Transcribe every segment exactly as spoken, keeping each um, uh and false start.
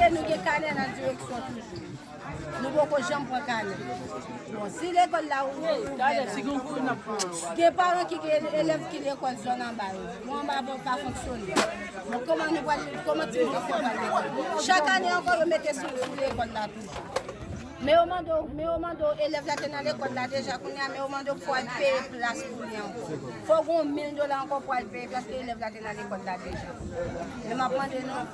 Nou gen kanè nan direksyon toujou. Nou poko janm pran kanè. Bon, si lekòl la ouvè, ouvè la. Gen paran ki gen elèv ki lekòl zòn anba yo. Yo anba bon pa fonksyone. Bon, kòman nou pral, kòman timoun yo fè pral lekòl? Chak ane ankò, yo mete sou, sou lekòl la toujou. Men yo mande w, men yo mande w, elèv la te nan lekòl la deja, kounye a, men yo mande w pou al peye plas pou li ankò. Fò w gen yon mil dola ankò pou al peye plas, paske elèv la te nan lekòl la deja. Men m ap mande nou,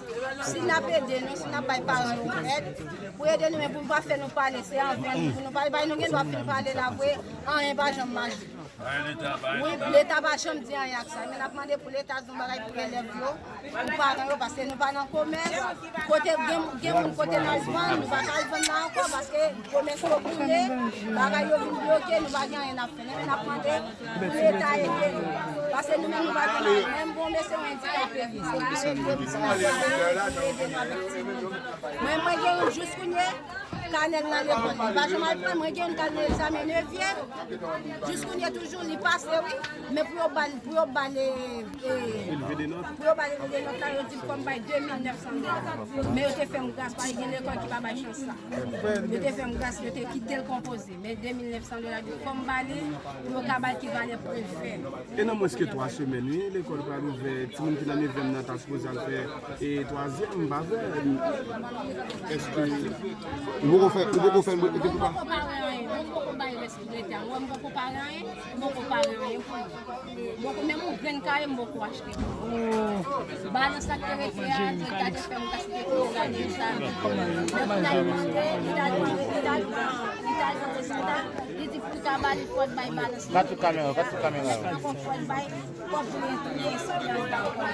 si n ap ede nou, si n ap bay paran yo èd, pou ede nou, men pou nou pa fè nou pale, se an ven pou nou pale. Bay nou gen dwa fin pale la vre, anyen pa janm mache. Wi, Leta pa janm di anyen ak sa. Men n ap mande pou Leta di yon bagay pou elèv yo, pou paran yo, paske nou pa nan komès. Kote gen, gen moun kote n al vann, nou pa ka al vann la ankò, paske komès yo boule, bagay yo vin bloke, nou pa gen anyen n ap fè. Men n ap mande pou Leta ede nou. Paske nou menm nou pa gen anyen. Menm bon mesye yon andikape li. Se pou ede nou, pou ede nou avèk timoun. Mwen, mwen gen yon jous kounye, kanè l nan lekòl. Li pa janm al pran, mwen gen yon kanè egzamen nevyèm. Jis kounye toujou li pase wi, men pou yo ba l, pou yo ba l, e, e, pou yo ba l eleve nòt la, yo di m fò m bay de mil nèf san dola. Men yo te fè m gras, pa gen lekòl ki pa bay chans sa. Yo te fè m gras, yo te kite l konpoze, men de mil nèf san dola, di fò m ba li, pou yo ka ba l ki valè pou l fè. E nan mwens ke twa semèn, wi, lekòl pral ouvè, timoun ki nan nevyèm nan ta sipoze al fè, e, twazyèm, m pa vre? Èske ou poko fè, ou poko fè, ou poko pa? Mwen poko pare anyen, mwen poko bay lèspri Leta, mwen poko pare anyen, mwen poko pare anyen pou li. Mwen poko, menm yon grenn kaye, mwen poko achte. Balans la ki te rete a, Leta te fè m gaspye kounye la deja. Men pou n al mande, li t al mande, li t al pran, li t al pran, li di pou li ka ba li, fò l bay balans la. Gad tout kamera, gad tout kamera yo. Ankò fò l bay, fò l tounen, tounen espri anba ankò.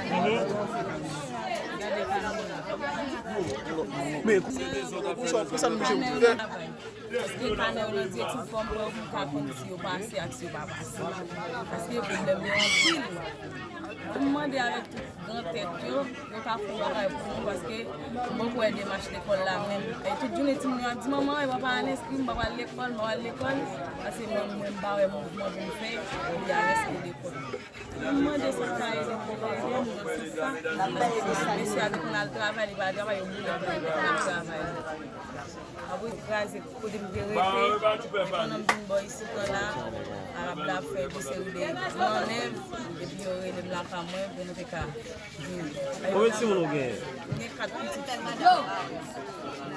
Men, pou sa, pou sa nou menm. Paske kanè yo nan direksyon fò m pran pou m ka konn si yo pase ak si yo pa pase. Paske pwoblèm yo anpil. Pou m mande avèk tout gran tèt yo, yo ka fè yon bagay pou nou, paske m poko wè demach lekòl la menm. E tout jounen timoun yo ap di, "Manman, yo pa al enskri m, m pa pral lekòl, m pa pral lekòl." Paske mwen, mwen, m pa wè mouvman pou m fè pou y al enskri lekòl. Mwen mande si yo ka ede m, pou yo ede m nan sans sa. Mesye a te konn al travay, li pa al travay, yo boule l, li pa al travay. Apre kraze kote m te rete, pandan m vin bò isit la, Arab la ap fè yon seri de mannèv, epi yo rele m lakay mwen pou m te ka vini. Konbyen timoun ou genyen? M gen kat pitit fi. M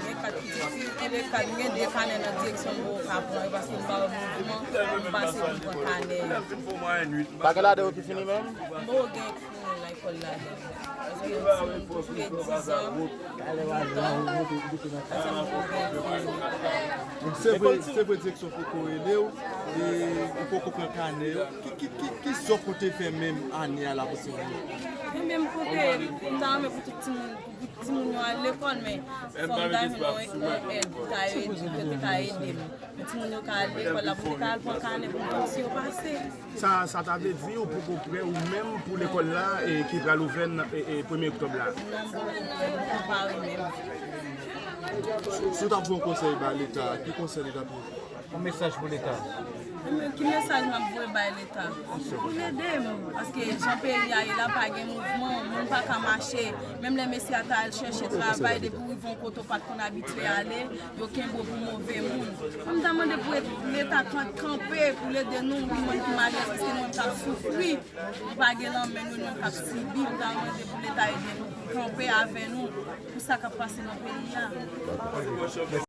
gen kat pitit fi, m gen kat, m gen de kanè nan direksyon m poko ka pran yo, paske m pa wè mouvman pou m pase pou m pran kanè yo. Pa gen ladan yo ki fini menm? M poko gen fini lekòl la. Paske yon timoun ki gen diz an, uit an, sa se moun ki gen fini. Se vre, se vre direksyon poko rele w, e ou poko pran kanè yo. Ki, ki, ki, ki zòf ou te fè menm ane a la pou timoun yo? Mwen menm kote, m ta renmen pou tout timoun, pou, pou timoun yo al lekòl, men fò m ta jwenn yon, yon èd pou ta ede, pou te ka ede m. Pou timoun yo ka al lekòl la, pou yo ka al pran kanè pou m konn si yo pase. Sa, sa ta vle di ou poko prè ou menm pou lekòl la, e, ki pral ouvè nan, e, e, premye oktòb la? Non, m poko, m poko pare menm. Si, si w t ap voye yon konsèy ba Leta, ki konsèy li t ap ye? Yon mesaj pou Leta. Ki mesaj m ap voye bay Leta? Pou l ede m, paske jan peyi a ye la, pa gen mouvman, moun pa ka mache. Menm lè mesye a ta al chèche travay, depi w rive yon kote w pa t konn abitye ale, yo kenbe w pou move moun. Mwen ta mande pou Leta kan-, kanpe, pou l ede nou, wi, moun ki malè, paske nou menm k ap soufri, nou pa gen lanmè, nou menm k ap sibi, mwen ta mande pou Leta ede nou, kanpe avè nou, pou sa k ap pase nan peyi a.